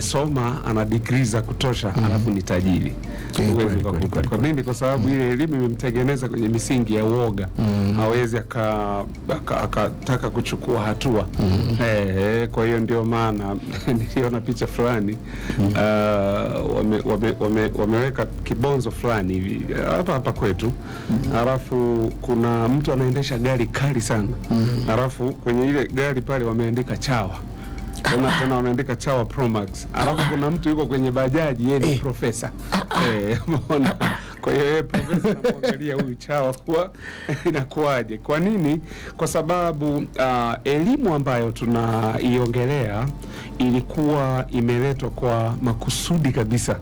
Soma ana digrii za kutosha alafu ni tajiri. Eh, Huwezi kweli, ukakuta. kweli, Kwa nini? Kwa sababu ile elimu imemtengeneza kwenye misingi ya uoga, hawezi akataka kuchukua hatua. Kwa hiyo ndio maana niliona picha fulani wameweka kibonzo fulani hivi hapa hapa kwetu, alafu kuna mtu anaendesha gari kali sana, alafu kwenye ile gari pale wameandika chawa tena tena wameandika chawa Pro Max, alafu kuna mtu yuko kwenye bajaji yeye ni profesa umeona? Kwa hiyo yeye profesa anamwangalia huyu chawa kuwa inakuwaje? Kwa nini? Kwa sababu elimu ambayo tunaiongelea ilikuwa imeletwa kwa makusudi kabisa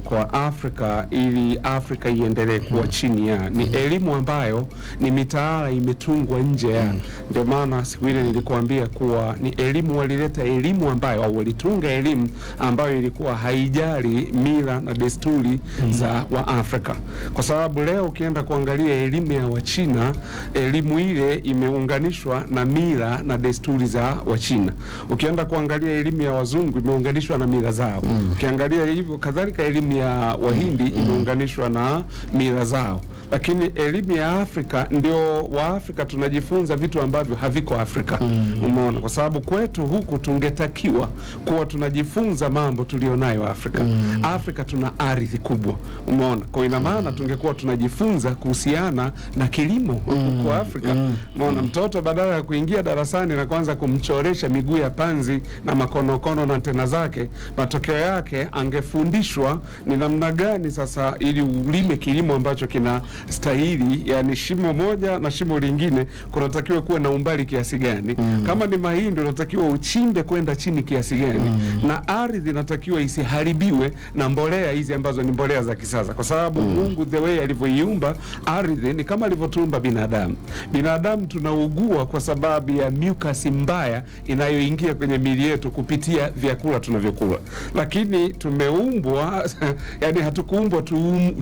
kwa Afrika ili Afrika iendelee kuwa chini ya ni elimu ambayo ni mitaala imetungwa nje ya ndio maana siku ile nilikuambia kuwa ni elimu, walileta elimu ambayo au walitunga elimu ambayo ilikuwa haijali mila na desturi za Waafrika, kwa sababu leo ukienda kuangalia elimu ya Wachina, elimu ile imeunganishwa na mila na desturi za Wachina. Ukienda kuangalia elimu ya wazungu imeunganishwa na mila zao. Ukiangalia hivyo kadhalika elimu ya Wahindi imeunganishwa na mila zao, lakini elimu ya Afrika ndio Waafrika tunajifunza vitu ambavyo haviko Afrika. Umeona, kwa sababu kwetu huku tungetakiwa kuwa tunajifunza mambo tulionayo Afrika. Afrika tuna ardhi kubwa, umeona, kwa ina maana tungekuwa tunajifunza kuhusiana na kilimo huku Afrika. Umeona, mtoto badala ya kuingia darasani na kuanza kumchoresha miguu ya panzi na makonokono na antena zake, matokeo yake angefundishwa ni namna gani sasa ili ulime kilimo ambacho kina stahili, yani shimo moja na shimo lingine kunatakiwa kuwa na umbali kiasi gani, kama ni mahindi unatakiwa uchimbe kwenda chini kiasi gani, na ardhi inatakiwa isiharibiwe na mbolea hizi ambazo ni mbolea za kisasa, kwa sababu Mungu the way alivyoiumba ardhi ni kama alivyotuumba binadamu. Binadamu tunaugua kwa sababu ya mucus mbaya inayoingia kwenye miili yetu kupitia vyakula tunavyokula, lakini tumeumbwa yani hatukuumbwa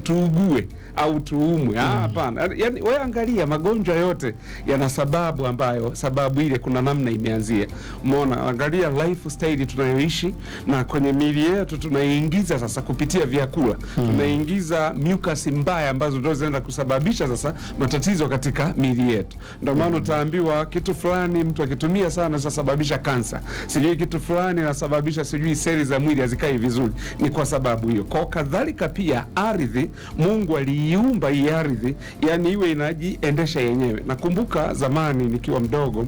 tuugue au tuumwe. Hapana. Yani wewe angalia magonjwa yote yana sababu ambayo sababu ile kuna namna imeanzia. Umeona, angalia lifestyle tunayoishi na kwenye miili yetu tunaingiza sasa kupitia vyakula tunaingiza mucus mbaya ambazo ndio zinaenda kusababisha sasa matatizo katika miili yetu. Ndio maana utaambiwa kitu fulani mtu akitumia sana sasababisha kansa, sijui kitu fulani nasababisha sijui seli za mwili hazikai vizuri, ni kwa sababu hiyo. Kwa kadhalika pia ardhi, Mungu aliiumba hii ardhi yani iwe inajiendesha yenyewe. Nakumbuka zamani nikiwa mdogo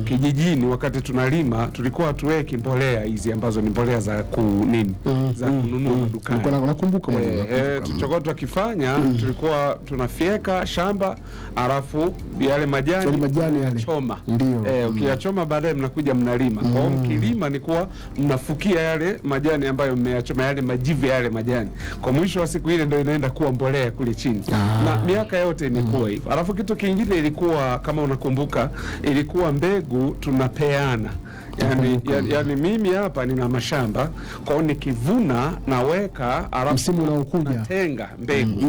kijijini, wakati tunalima tulikuwa hatuweki mbolea hizi ambazo ni mbolea za kunini za kununua madukani. Nakumbuka mwalimu, nakumbuka. Tulichokuwa tukifanya tulikuwa tunafyeka shamba alafu yale majani Yale majani yale. choma. Ndio. Ukiyachoma baadaye mnakuja mnalima. Kwa hiyo mkilima ni kuwa mnafukia yale majani ambayo mmeyachoma, yale majivu ya yale majani. Kwa mwisho wa siku ile ndio inaenda kuwa mbolea kule chini. Na miaka yote imekuwa hivyo. Alafu kitu kingine ilikuwa kama unakumbuka, ilikuwa mbegu tunapeana. Yani mimi hapa nina mashamba, kwa hiyo nikivuna naweka, alafu Msimu unaokuja. natenga mbegu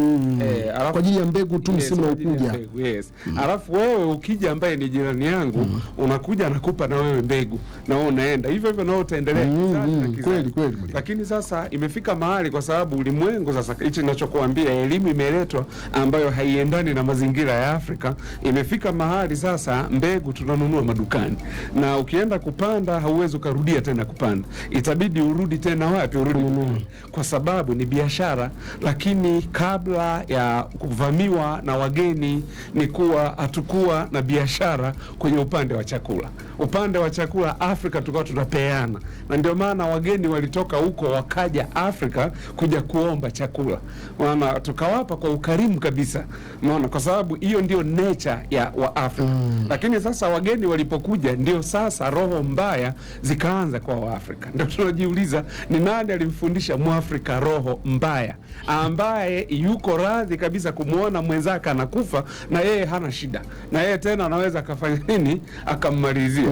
alafu Kwa ajili ya mbegu tu Yes, msimu kwa ajili ya unaokuja. mbegu, yes. Alafu wewe ukija ambaye ni jirani yangu unakuja nakupa na wewe mbegu na wewe unaenda hivyo hivyo na wewe utaendelea kizazi na kizazi. Kweli, kweli, mwalimu. Lakini sasa imefika mahali kwa sababu ulimwengu sasa, hichi ninachokuambia, elimu imeletwa ambayo haiendani na mazingira ya Afrika. Imefika mahali sasa mbegu tunanunua madukani, na ukienda kupanda hauwezi ukarudia tena kupanda, itabidi urudi tena wapi? Urudi kununua, kwa sababu ni biashara. Lakini kabla ya kuvamiwa na wageni ni kuwa hatukuwa na biashara kwenye upande wa chakula. Upande wa chakula Afrika tulikuwa tunapeana, na ndio maana wageni walitoka huko wakaja Afrika kuja kuomba chakula, maana tukawapa kwa ukarimu kabisa, maana kwa sababu hiyo ndio nature ya Waafrika. Lakini sasa wageni walipokuja, ndio sasa roho mbaya zikaanza kwa Waafrika. Ndio tunajiuliza ni nani alimfundisha Mwafrika roho mbaya, ambaye yuko radhi kabisa kumwona mwenzake anakufa na yeye hana shida, na yeye tena anaweza akafanya nini, akammalizia.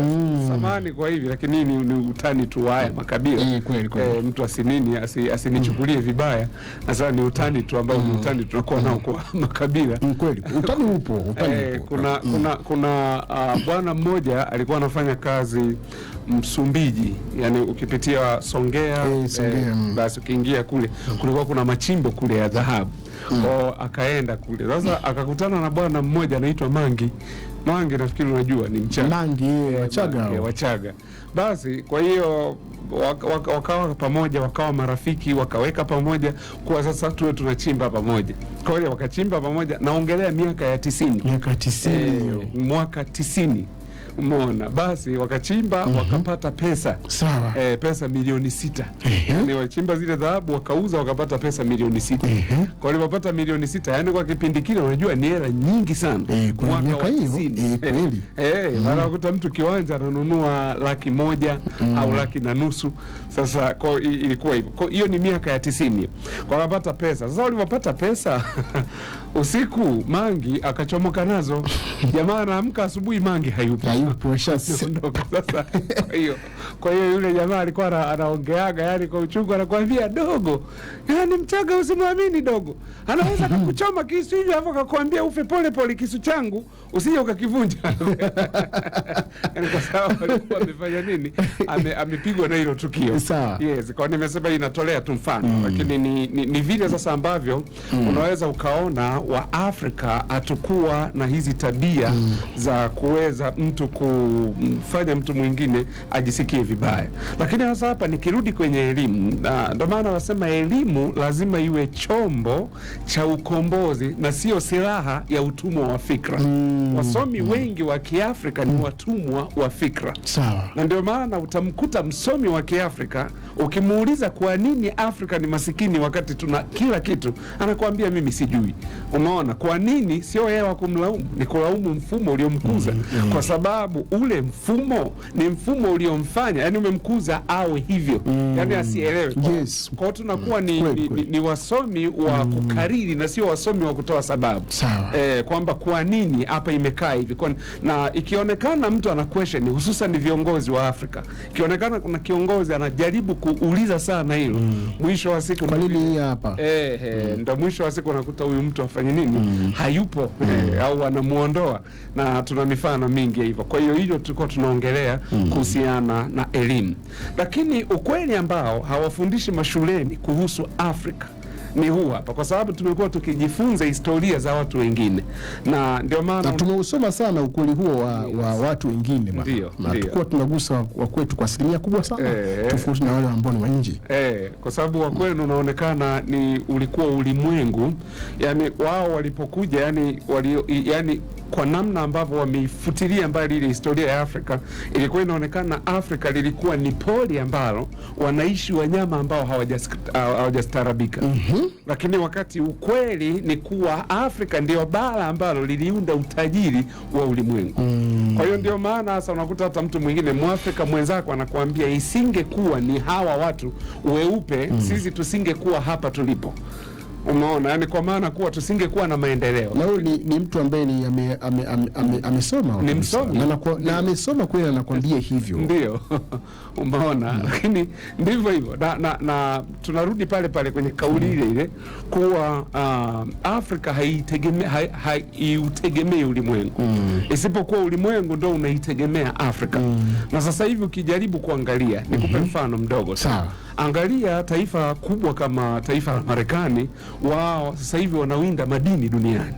Samahani kwa hivi, lakini ni utani tu wa haya makabila. Kweli, kweli. Mtu asinini asinichukulie vibaya. Sasa ni utani tu ambao ni utani tunakuwa nao kwa makabila. Kweli. Utani upo, utani upo. Kuna bwana mmoja alikuwa anafanya kazi Msumbiji, yani ukipitia Songea, Songea, basi ukiingia kule kulikuwa kuna machimbo kule ya dhahabu. Kwao akaenda kule sasa, akakutana na bwana mmoja anaitwa Mangi. Mangi nafikiri unajua ni Mchaga. Mangi, Wachaga Mangi, hao. Wachaga. Basi kwa hiyo wakawa pamoja, wakawa marafiki, wakaweka pamoja kuwa sasa tuwe tunachimba pamoja. Kwa hiyo wakachimba pamoja, naongelea miaka ya 90. Miaka 90 hiyo. Mwaka 90 umeona, basi wakachimba wakapata pesa. Sawa. Pesa milioni 6. Ehe. Yani walichimba zile dhahabu wakauza wakapata pesa milioni 6. Kwa walipopata milioni 6, yani kwa kipindi kile unajua ni hela nyingi sana. Kwa Mwaka miaka wa hiyo, 90. kweli. Wanakuta mtu kiwanja ananunua 100,000 au 150,000. Sasa kwa ilikuwa hivyo. Kwa hiyo ni miaka ya 90. Kwa wakapata pesa. Sasa walipopata pesa usiku Mangi akachomoka nazo. Jamaa anaamka asubuhi Mangi hayupo. Hayupo. Ondoka. Sasa kwa hiyo yule jamaa alikuwa anaongeaga yani kwa uchungu, anakuambia dogo, yani Mchaga usimwamini dogo, anaweza akakuchoma kisu hivi alafu akakwambia ufe pole pole, kisu changu usije ukakivunja. Yani kwa sababu alikuwa amefanya nini, amepigwa na hilo tukio. Sawa. Yes, kwa nimesema inatolea tu mfano lakini ni vile sasa ambavyo unaweza ukaona wa Afrika hatukuwa na hizi tabia za kuweza mtu kumfanya mtu mwingine ajisikie vibaya. Lakini sasa hapa nikirudi kwenye elimu, na ndio maana wasema elimu lazima iwe chombo cha ukombozi na sio silaha ya utumwa wa fikra. Wasomi wengi wa Kiafrika ni watumwa wa fikra Sawa. na ndio maana utamkuta msomi wa Kiafrika ukimuuliza kwa nini Afrika ni masikini wakati tuna kila kitu, anakuambia mimi sijui. Umeona, kwa nini? Sio yeye wa kumlaumu, ni kulaumu mfumo uliomkuza, kwa sababu ule mfumo ni mfumo uliomfanya, yani umemkuza awe hivyo, yani asielewe. Yes. Kwa hiyo tunakuwa ni, Kweli, ni, kweli. ni wasomi wa kukariri na sio wasomi wa kutoa sababu. Sawa. Kwamba kwa nini hapa imekaa hivi na ikionekana mtu ana question, hususan viongozi wa Afrika, ikionekana kuna kiongozi anajaribu kuuliza sana hilo, mwisho wa siku Kwa nini hii hapa? Ndo mwisho wa siku unakuta huyu mtu afanye nini, hayupo au anamuondoa, na tuna mifano mingi ya hivyo. Kwa hiyo hilo tulikuwa tunaongelea kuhusiana na elimu, lakini ukweli ambao hawafundishi mashuleni kuhusu Afrika ni huu hapa, kwa sababu tumekuwa tukijifunza historia za watu wengine, na ndio maana Na tumeusoma sana ukweli huo wa watu wengine bwana. Ndio, Na ndio. tukuwa tunagusa wa kwetu kwa asilimia kubwa sana, tofauti na wale ambao ni wa nje. Kwa sababu wa kwenu unaonekana ni ulikuwa ulimwengu, yani wao walipokuja, yani kwa namna ambavyo wameifutilia mbali ile historia ya Afrika, ilikuwa inaonekana Afrika lilikuwa ni pori ambalo wanaishi wanyama ambao hawajastaarabika. Lakini wakati ukweli ni kuwa Afrika ndio bara ambalo liliunda utajiri wa ulimwengu. Kwa hiyo ndio maana sasa unakuta hata mtu mwingine Mwafrika mwenzako anakuambia isingekuwa ni hawa watu weupe, sisi tusingekuwa hapa tulipo. Umeona, yani kwa maana kuwa tusingekuwa na maendeleo. Na huyu ni mtu ambaye ni amesoma Ni kabisa. msomi. Na amesoma kweli, anakuambia hivyo. Ndio, umeona. Lakini ndivyo hivyo na tunarudi pale pale kwenye kauli ile ile kuwa Afrika haiutegemei ulimwengu, isipokuwa ulimwengu ndo unaitegemea Afrika. Na sasa hivi ukijaribu kuangalia, nikupe mfano mdogo tu. Sawa. Angalia taifa kubwa kama taifa la Marekani, wao sasa hivi wanawinda madini duniani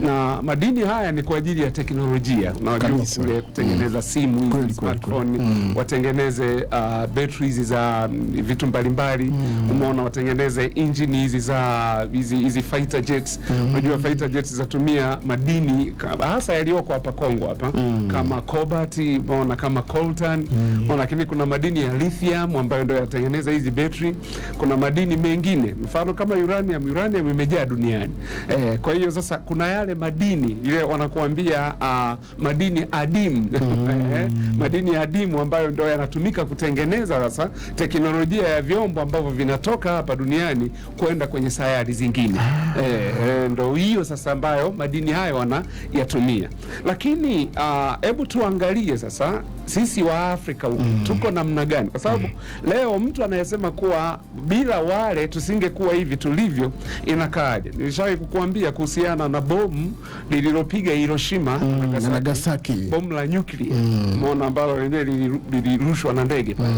na madini haya ni kwa ajili ya teknolojia. Unajua Kabisa. kule kutengeneza simu hizi Kweli, kweli, smartphone, watengeneze batteries za vitu mbalimbali, umeona, watengeneze engine hizi za hizi fighter jets. Unajua fighter jets zatumia madini hasa yaliyoko hapa Kongo hapa kama cobalt, umeona, kama coltan, umeona, lakini kuna madini ya lithium ambayo ndio yatengeneza hizi battery. Kuna madini mengine mfano kama uranium. Uranium imejaa duniani kwa hiyo sasa kuna yale madini ile wanakuambia madini adimu madini adimu ambayo ndio yanatumika kutengeneza sasa teknolojia ya vyombo ambavyo vinatoka hapa duniani kwenda kwenye sayari zingine. Ndo hiyo sasa ambayo madini hayo wanayatumia, lakini hebu tuangalie sasa Sisi wa Afrika huku tuko namna gani? Kwa sababu leo mtu anayesema kuwa bila wale tusingekuwa hivi tulivyo, inakaaje? Nilishawahi kukuambia kuhusiana na bomu lililopiga Hiroshima Na Nagasaki. Bomu la nyuklia, umeona, ambalo lenyewe lilirushwa na ndege pale,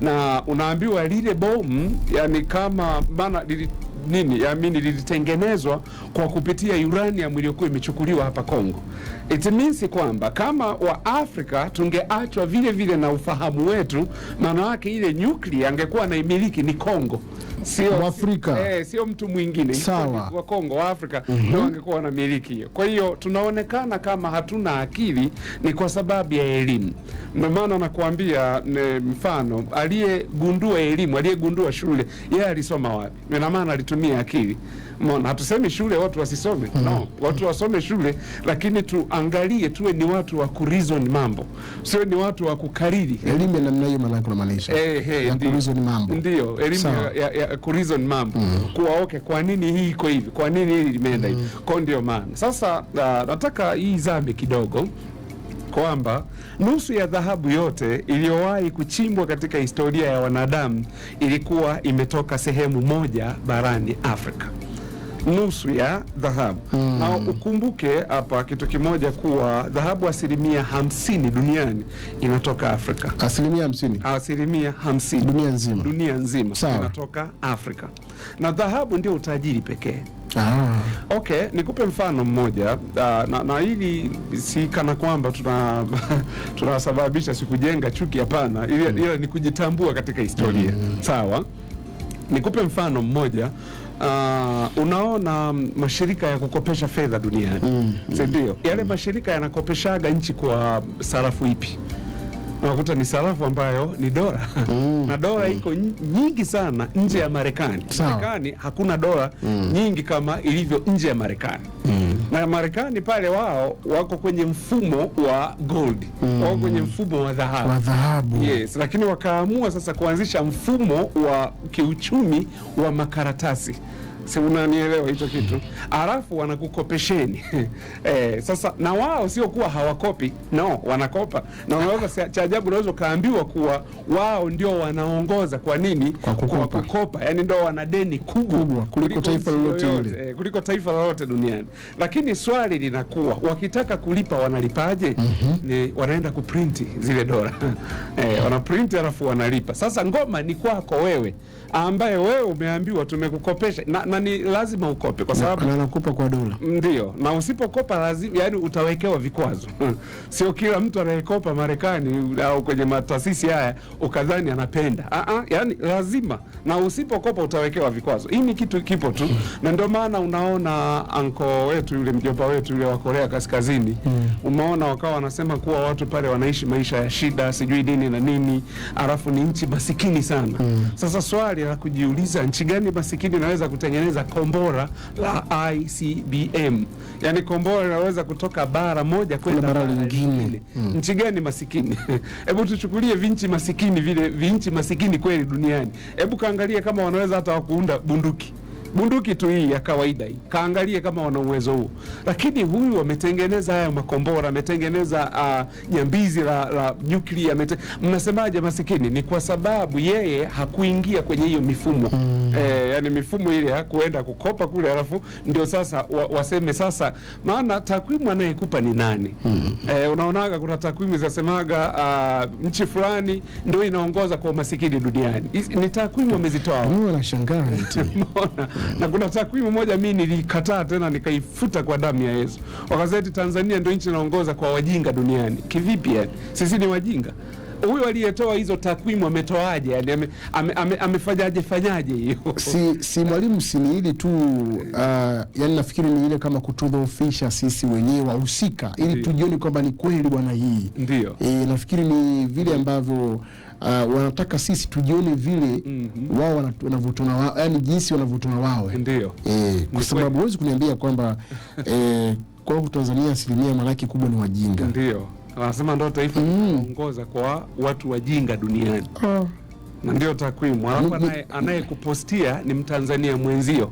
na unaambiwa lile bomu, yani kama maana lili nini yaamini lilitengenezwa kwa kupitia uranium iliyokuwa imechukuliwa hapa Kongo. It means kwamba kama wa Afrika tungeachwa vile vile na ufahamu wetu, maana yake ile nyuklia angekuwa naimiliki ni Kongo, sio Mwafrika. Sio mtu mwingine. Sawa. Wa Kongo wa Afrika ndio angekuwa wanamiliki hiyo. Kwa hiyo tunaonekana kama hatuna akili, ni kwa sababu ya elimu. Ndio maana nakuambia mfano aliyegundua elimu, aliyegundua shule, yeye alisoma wapi? Ina maana alitumia akili. Umeona, hatusemi shule watu wasisome, no, watu wasome shule, lakini tuangalie, tuwe ni watu wa kureason mambo, sio ni watu wa kukariri. Elimu ya namna hiyo maana kunamaanisha ya Ndio. kureason mambo. Ndio, elimu Sawa. ya kureason mambo, kuwa okay, kwa nini hii iko hivi, kwa nini hili limeenda hivi? Kwa ndio maana sasa nataka hii zambi kidogo kwamba nusu ya dhahabu yote iliyowahi kuchimbwa katika historia ya wanadamu ilikuwa imetoka sehemu moja barani Afrika. Nusu ya dhahabu. Na ukumbuke hapa kitu kimoja kuwa dhahabu 50% duniani inatoka Afrika. 50% 50% dunia nzima. Dunia nzima Sawa. inatoka Afrika, na dhahabu ndio utajiri pekee. Okay, nikupe mfano mmoja na hili si kana kwamba tunasababisha sikujenga chuki, hapana, ila ni kujitambua katika historia. Sawa, nikupe mfano mmoja. Unaona mashirika ya kukopesha fedha duniani, si ndio? Yale mashirika yanakopeshaga nchi kwa sarafu ipi? Unakuta ni sarafu ambayo ni dola na dola iko nyingi sana nje ya Marekani. Marekani hakuna dola nyingi kama ilivyo nje ya Marekani. Na Marekani pale wao wako kwenye mfumo wa gold, wako kwenye mfumo wa dhahabu. Wa dhahabu. Yes, lakini wakaamua sasa kuanzisha mfumo wa kiuchumi wa makaratasi. Si unanielewa hicho kitu? Alafu wanakukopesheni. Sasa na wao sio kuwa hawakopi, no, wanakopa. Na unaweza, cha ajabu, unaweza ukaambiwa kuwa wao ndio wanaongoza. Kwa nini? Kwa kukopa. Kwa kukopa. Yani ndio wana deni kubwa Kubwa kuliko taifa nchi lolote yoyote, ile. Kuliko taifa lolote duniani. Lakini swali linakuwa, wakitaka kulipa wanalipaje? Ni wanaenda kuprinti zile dola. Wanaprinti alafu wanalipa. Sasa ngoma ni kwako wewe ambaye wewe umeambiwa tumekukopesha na ni lazima ukope kwa sababu Na anakupa kwa dola. ndio, na usipokopa lazima, yani utawekewa vikwazo. Sio kila mtu anayekopa Marekani au kwenye mataasisi haya ukadhani anapenda. Yani lazima, na usipokopa utawekewa vikwazo. Hii ni kitu kipo tu, na ndio maana unaona anko wetu yule mjomba wetu yule wa Korea Kaskazini, umeona wakawa wanasema kuwa watu pale wanaishi maisha ya shida, sijui nini na nini, alafu ni nchi masikini sana. Sasa swali la kujiuliza, nchi gani masikini inaweza kutengeneza kombora la ICBM? Yani kombora linaweza kutoka bara moja kwenda bara lingine. Nchi gani masikini? Hebu tuchukulie vinchi masikini vile vinchi masikini kweli duniani. Hebu kaangalie kama wanaweza hata wakuunda bunduki bunduki tu hii ya kawaida hii, kaangalie kama wana uwezo huo. Lakini huyu ametengeneza haya makombora, ametengeneza nyambizi la nyuklia, mnasemaje masikini? Ni kwa sababu yeye hakuingia kwenye hiyo mifumo yani mifumo ile hakuenda kukopa kule, alafu ndio sasa waseme sasa, maana takwimu anayekupa ni nani? Unaonaga kuna takwimu zinasemaga nchi fulani ndio inaongoza kwa umasikini duniani. Ni takwimu wamezitoa. Mimi wanashangaa eti. Umeona? Na kuna takwimu moja mimi nilikataa tena nikaifuta kwa damu ya Yesu. Wakasema Tanzania ndio nchi inaongoza kwa wajinga duniani. Kivipi yani? Sisi ni wajinga? Huyo aliyetoa hizo takwimu ametoaje? Yani amefanyaje fanyaje hiyo? Si mwalimu, si ni ili tu yani nafikiri ni ile kama kutudhoofisha sisi wenyewe wahusika ili tujione kwamba ni kweli bwana hii. Ndio. Nafikiri ni vile ambavyo wanataka sisi tujione vile wao wanavyotuna, yani jinsi wanavyotuna wao. Ndio. Kwa sababu huwezi kuniambia kwamba kwa Tanzania asilimia malaki kubwa ni wajinga. Ndio. Wanasema ndio taifa linaongoza kwa watu wajinga duniani. Na ndio takwimu. Alafu anayekupostia ni Mtanzania mwenzio.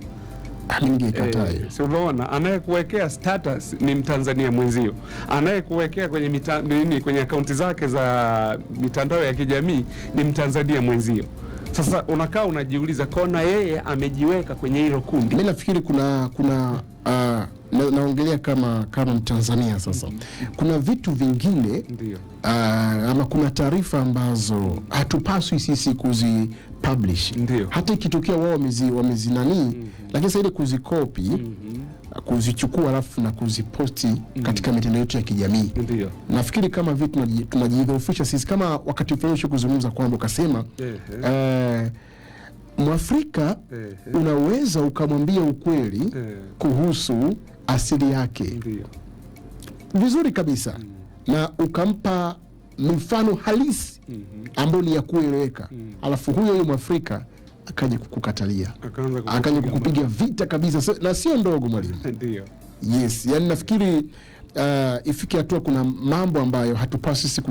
Ningekataa hiyo. Si unaona, anayekuwekea status ni Mtanzania mwenzio, anayekuwekea kwenye nini, kwenye akaunti zake za mitandao ya kijamii ni Mtanzania mwenzio. Sasa unakaa unajiuliza, kona yeye amejiweka kwenye hilo kundi. Mi nafikiri kuna kuna naongelea kama Mtanzania sasa. Kuna vitu vingine Ndio. Ama kuna taarifa ambazo hatupaswi sisi kuzi publish. Ndio. Hata ikitokea wao wamezinanii, lakini sasa ile kuzikopi, kuzichukua alafu na kuziposti katika mitandao yetu ya kijamii, Ndio. nafikiri kama vitu tunajidhoofisha sisi, kama wakati fulani usha kuzungumza kwamba ukasema Mwafrika unaweza ukamwambia ukweli kuhusu asili yake Ndio. vizuri kabisa na ukampa mifano halisi ambayo ni ya kueleweka, alafu huyo huyo Mwafrika akaja kukukatalia, Akaanza akaja kukupiga vita kabisa, na sio ndogo mwalimu. Ndio. Yes, yani nafikiri ifike hatua kuna mambo ambayo hatupaswi sisi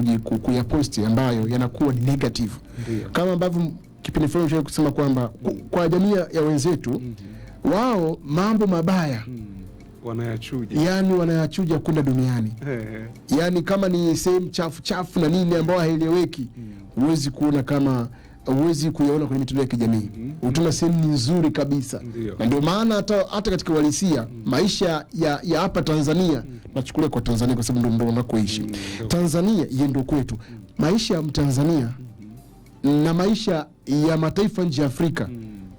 kuyaposti ambayo yanakuwa ni negative. Ndio. Kama ambavyo kipindi fulani ushawahi kusema kwamba kwa jamii ya wenzetu wao mambo mabaya Wanayachuja. yani wanayachuja kwenda duniani, yani kama ni sehemu chafu chafu na nini ambayo haieleweki, huwezi kuona kama huwezi kuyaona kwenye mitandao ya kijamii. Utaona sehemu ni nzuri kabisa. Ndio. Na ndio maana hata katika uhalisia maisha ya hapa Tanzania, nachukulia kwa Tanzania kwa sababu ndo nakoishi. Tanzania yeye ndio kwetu. Maisha ya Mtanzania na maisha ya mataifa nje ya Afrika,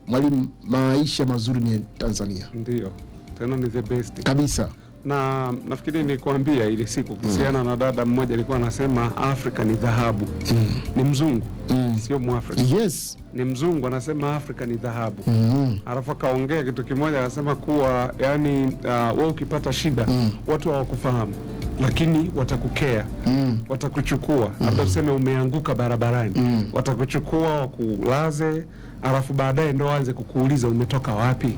mwalimu, maisha mazuri ni Tanzania Ndio. Tena ni the best. kabisa. Na nafikiri nikuambia ile siku kuhusiana na dada mmoja alikuwa anasema Afrika ni dhahabu. Ni mzungu, sio Mwafrika. Yes. Ni mzungu anasema Afrika ni dhahabu. Alafu akaongea kitu kimoja akasema kuwa yani, wewe ukipata shida watu hawakufahamu, lakini watakukea, watakuchukua. Hata useme umeanguka barabarani, watakuchukua wakulaze, alafu baadaye ndo waanze kukuuliza umetoka wapi.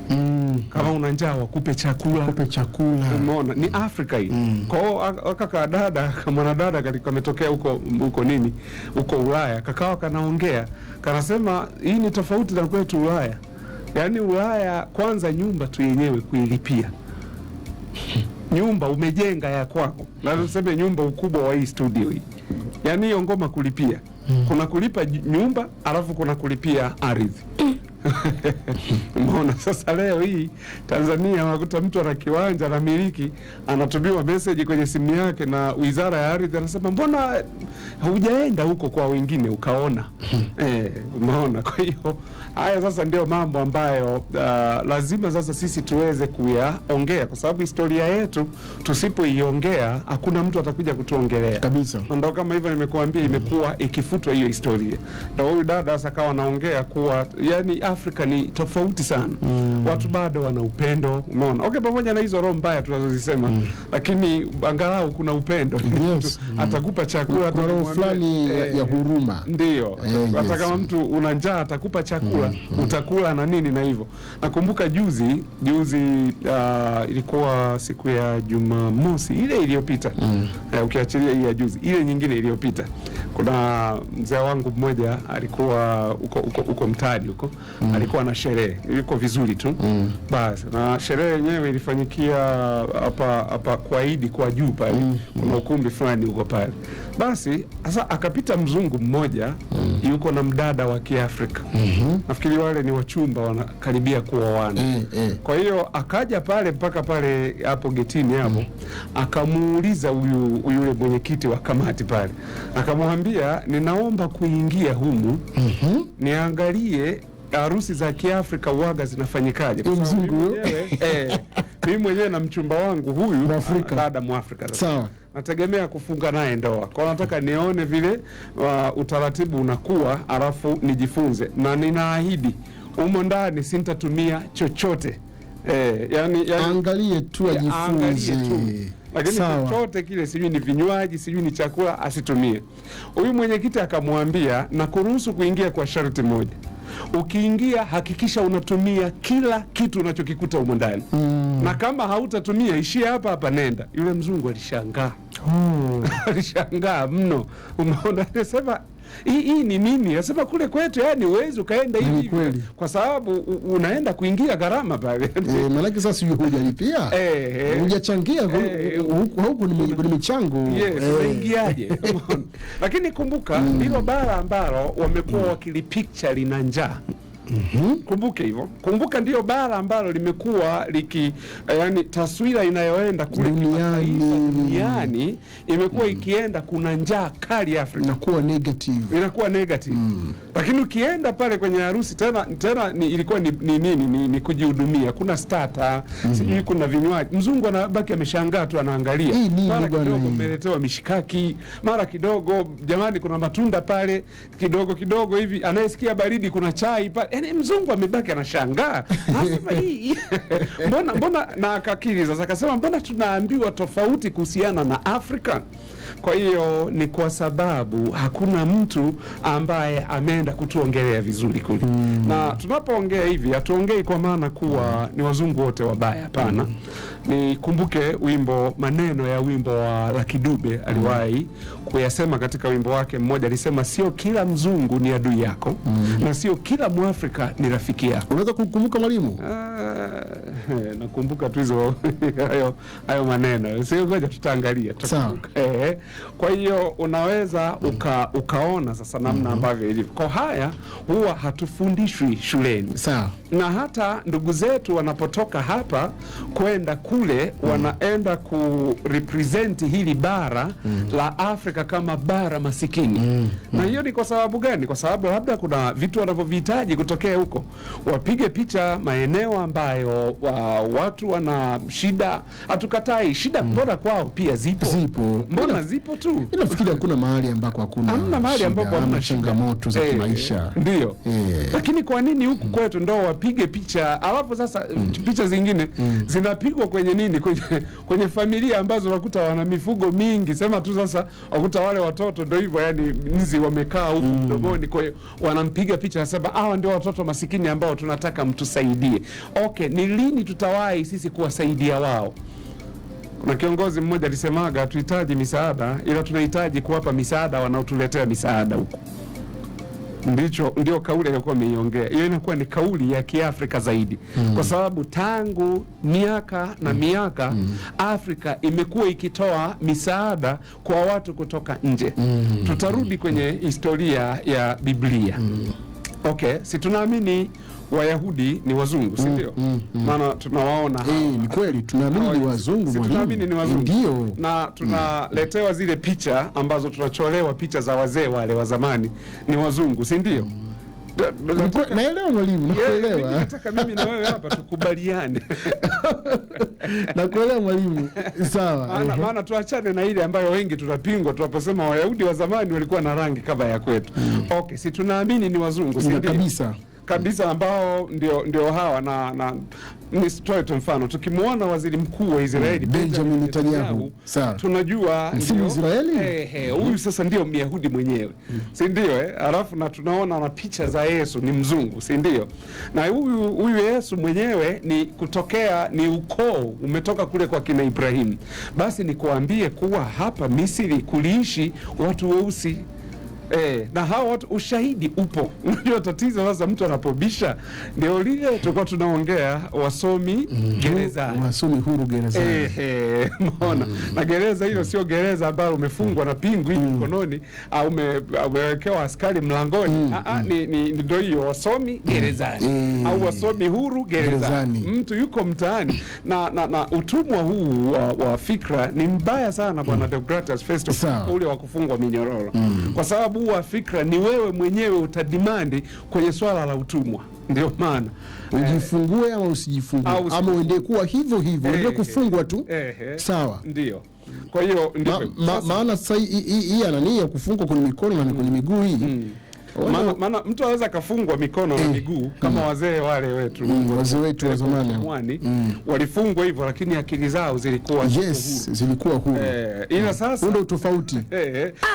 Kama una njaa wakupe chakula. Kupe chakula. Umeona, ni Afrika hii. Kwa hiyo aka kadada mwanadada kametokea huko huko nini huko Ulaya, kakawa kanaongea kanasema hii ni tofauti na kwetu Ulaya. Yaani Ulaya kwanza nyumba tu yenyewe kuilipia nyumba umejenga ya kwako, na tuseme nyumba ukubwa wa hii studio hii, yaani hiyo ngoma kulipia, kuna kulipa nyumba alafu kuna kulipia ardhi. Umeona sasa, leo hii Tanzania unakuta mtu ana kiwanja anamiliki, anatumiwa meseji kwenye simu yake na Wizara ya Ardhi, anasema mbona hujaenda huko kwa wengine ukaona? Umeona? Kwa hiyo haya sasa ndio mambo ambayo lazima sasa sisi tuweze kuyaongea, kwa sababu historia yetu tusipoiongea hakuna mtu atakuja kutuongelea Kabisa. na ndo kama hivyo nimekuambia, imekuwa ikifutwa hiyo historia. Ndo huyu dada sasa akawa anaongea kuwa yani Afrika ni tofauti sana, watu bado wana upendo, umeona. Okay, pamoja na hizo roho mbaya tunazozisema, lakini angalau kuna upendo. Yes. Atakupa chakula, Kuna roho atakumwambia, fulani ya huruma. Ndiyo, hata Yes. kama mtu una njaa atakupa chakula, utakula na nini na hivyo. Nakumbuka juzi juzi, ilikuwa siku ya Jumamosi ile iliyopita, ukiachilia hii ya juzi, ile nyingine iliyopita, kuna mzee wangu mmoja alikuwa huko huko huko mtaani huko, alikuwa na sherehe, ilikuwa vizuri tu basi, na sherehe yenyewe ilifanyikia hapa hapa kwa Idi kwa juu pale, kuna ukumbi fulani huko pale. Basi sasa akapita mzungu mmoja yuko na mdada wa Kiafrika, nafikiri wale ni wachumba wanakaribia kuoana. Kwa hiyo akaja pale mpaka pale hapo getini hapo, akamuuliza huyu yule mwenyekiti wa kamati pale, akamwambia ninaomba kuingia humu niangalie harusi za Kiafrika uwaga zinafanyikaje. Kwa Huyu sababu mzungu mimi huyo? mwenyewe, mimi mwenyewe na mchumba wangu huyu Mwafrika. dada Mwafrika sasa. Sawa. Nategemea kufunga naye ndoa, kwa hiyo nataka nione vile utaratibu unakuwa, alafu nijifunze, na ninaahidi humo ndani sintatumia chochote yani Angalie tu angalie ajifunze. tu, lakini Sawa. chochote kile, sijui ni vinywaji, sijui ni chakula, asitumie. Huyu mwenyekiti akamwambia, na kuruhusu kuingia kwa sharti moja, ukiingia hakikisha unatumia kila kitu unachokikuta humo ndani, na kama hautatumia ishia hapa hapa, nenda. Yule mzungu alishangaa. Oh. Alishangaa mno. Umeona, alisema Hii ni nini? Nasema kule kwetu, yani huwezi ukaenda Ni hivi kweli. kwa sababu unaenda kuingia gharama pale. Maanake sasa sijui hujalipia, hujachangia, huku ni michango. Yes, unaingiaje? Umeona? Lakini kumbuka ndilo bara ambalo wamekuwa wakilipicture lina njaa. Kumbuke hivyo. Kumbuka ndiyo bara ambalo limekuwa liki yani taswira inayoenda kule Duniani. kimataifa, duniani imekuwa ikienda kuna njaa kali Afrika, Inakuwa negative. inakuwa negative. Lakini ukienda pale kwenye harusi tena tena ni, ilikuwa ni ni nini ni kujihudumia. Kuna starter, sijui kuna vinywaji. Mzungu anabaki ameshangaa tu anaangalia. Hii nini Mara bwana kidogo hii? mmeletewa mishikaki, mara kidogo jamani kuna matunda pale, kidogo kidogo hivi anayesikia baridi kuna chai pale. Yaani mzungu amebaki anashangaa. Anasema hii mbona na akakiri sasa akasema mbona tunaambiwa tofauti kuhusiana na Afrika? Kwa hiyo ni kwa sababu hakuna mtu ambaye ameenda kutuongelea vizuri kule. Na tunapoongea hivi hatuongei kwa maana kuwa ni wazungu wote wabaya, hapana. Nikumbuke wimbo, maneno ya wimbo wa Lucky Dube aliwahi kuyasema katika wimbo wake mmoja, alisema sio kila mzungu ni adui yako na sio kila Mwafrika ni rafiki yako. Unaweza kukumbuka mwalimu? Nakumbuka tu hizo hayo maneno, sio, ngoja tutaangalia. Sawa. Kwa hiyo unaweza ukaona sasa namna ambavyo ilivyo. Kwa haya huwa hatufundishwi shuleni Sawa. na hata ndugu zetu wanapotoka hapa kwenda kule wanaenda kurepresent hili bara la Afrika kama bara masikini. Na hiyo ni kwa sababu gani? Kwa sababu labda kuna vitu wanavyovihitaji kutokea huko, wapige picha maeneo ambayo watu wana shida. Hatukatai shida, mbona kwao pia zipo, Zipo. mbona zipo tu. Mimi nafikiri hakuna mahali ambako hakuna Hamna mahali shida, ambapo hamna ama shida. changamoto za kimaisha. Ndio. Eh. Lakini kwa nini huku kwetu ndo wapige picha alafu sasa picha zingine zinapigwa kwenye nini? Kwenye familia ambazo wakuta wana mifugo mingi, sema tu sasa wakuta wale watoto ndo hivyo, yani nzi wamekaa huku mdomoni, kwa hiyo wanampiga picha, nasema hawa ndio watoto masikini ambao tunataka mtusaidie. Okay, ni lini tutawahi sisi kuwasaidia wao? Kuna kiongozi mmoja alisemaga hatuhitaji misaada, ila tunahitaji kuwapa misaada wanaotuletea misaada huku. Ndio kauli aliyokuwa ameiongea. Hiyo inakuwa ni kauli ya Kiafrika zaidi, kwa sababu tangu miaka na miaka Afrika imekuwa ikitoa misaada kwa watu kutoka nje. Tutarudi kwenye historia ya Biblia. Okay, si tunaamini Wayahudi ni wazungu, si ndio? Maana tunawaona hawa. Ni kweli tunaamini ni wazungu Si mwalimu. tunaamini ni wazungu. Ndio. Na tunaletewa zile picha ambazo tunacholewa picha za wazee wale wa zamani ni wazungu, si ndio? Naelewa mwalimu, nakuelewa. Nataka mimi na wewe hapa tukubaliane. Nakuelewa mwalimu. Sawa. Maana tuachane na ile ambayo wengi tunapingwa tunaposema Wayahudi wa zamani walikuwa na rangi kama ya kwetu. Okay, si tunaamini ni wazungu, si ndio? Kabisa. Kabisa, ambao ndio hawa na nisitoe tu mfano, tukimwona waziri mkuu wa Israeli Benjamin Netanyahu. Sawa. tunajua Si ndio- Mwisraeli? Huyu sasa ndio Myahudi mwenyewe, si ndio? Alafu na tunaona na picha za Yesu ni mzungu, si ndio? Na huyu Yesu mwenyewe ni kutokea, ni ukoo umetoka kule kwa kina Ibrahimu. Basi nikuambie kuwa hapa Misri kuliishi watu weusi. Na hao watu ushahidi upo. Unajua tatizo sasa, mtu anapobisha ndio lile tulikuwa tunaongea, wasomi gerezani. Wasomi huru gerezani. Umeona? Na gereza hilo sio gereza ambalo umefungwa na pingu hivi mkononi au umewekewa askari mlangoni. Ni ndio hiyo wasomi gerezani au wasomi huru gerezani. Gerezani. Mtu yuko mtaani na utumwa huu wa fikra ni mbaya sana bwana Deogratias Festo, Sawa. ule wa kufungwa minyororo, kwa sababu huu wa fikra ni wewe mwenyewe utadimandi kwenye swala la utumwa, ndio maana Ujifungue ama usijifungue Au ama uendee kuwa hivyo hivyo, uendelee kufungwa tu. Sawa. Ndio. Kwa hiyo ndivyo. Maana sasa hii ya nani ya kufungwa kwenye mikono na kwenye miguu hii Maana mtu aweza akafungwa mikono na miguu kama wazee wale wetu Wazee wetu wa zamani mwani walifungwa hivyo, lakini akili zao zilikuwa yes, zilikuwa huru. Ila sasa Huo ndio utofauti.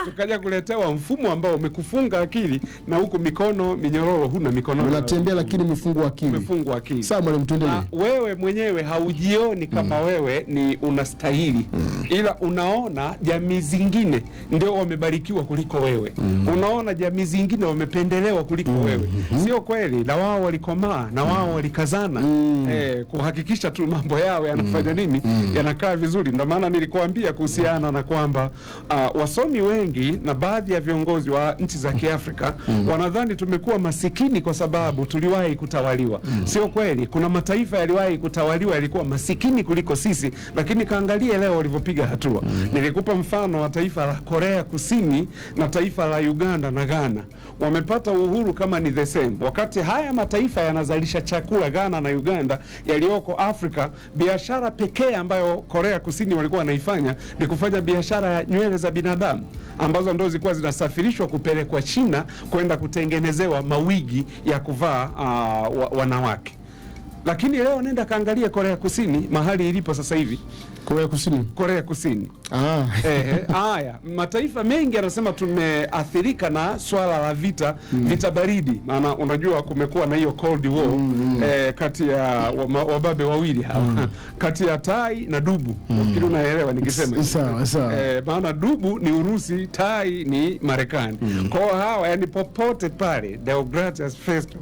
Tukaja kuletewa mfumo ambao umekufunga akili na huku mikono minyororo, huna mikono, Unatembea lakini umefungwa akili. umefungwa akili. Sawa mwalimu, tuendelee. Na wewe mwenyewe haujioni kama wewe ni unastahili, ila unaona jamii zingine ndio wamebarikiwa kuliko wewe. Unaona jamii zingine wamependelewa kuliko wewe. Sio kweli, na wao walikomaa na wao walikazana kuhakikisha tu mambo yao yanafanya nini, yanakaa vizuri. Ndio maana nilikuambia kuhusiana na kwamba wasomi wengi na baadhi ya viongozi wa nchi za Kiafrika wanadhani tumekuwa masikini kwa sababu tuliwahi kutawaliwa. Sio kweli. Kuna mataifa yaliwahi kutawaliwa yalikuwa masikini kuliko sisi, lakini kaangalie leo walivyopiga hatua. Nilikupa mfano wa taifa la Korea Kusini na taifa la Uganda na Ghana, wamepata uhuru kama ni the same, wakati haya mataifa yanazalisha chakula, Ghana na Uganda yaliyoko Afrika. Biashara pekee ambayo Korea Kusini walikuwa wanaifanya ni kufanya biashara ya nywele za binadamu ambazo ndo zilikuwa zinasafirishwa kupelekwa China kwenda kutengenezewa mawigi ya kuvaa wanawake. Lakini leo nenda kaangalie Korea Kusini mahali ilipo sasa hivi. Korea Kusini. Korea Kusini. Ah. Haya, mataifa mengi yanasema tumeathirika na swala la vita vita baridi, maana unajua kumekuwa na hiyo Cold War kati ya wababe wawili hawa kati ya tai na dubu. Nafikiri unaelewa nikisema Sawa sawa. Maana dubu ni Urusi, tai ni Marekani. Kwa hiyo hawa, yani popote pale, Deogratias Festo,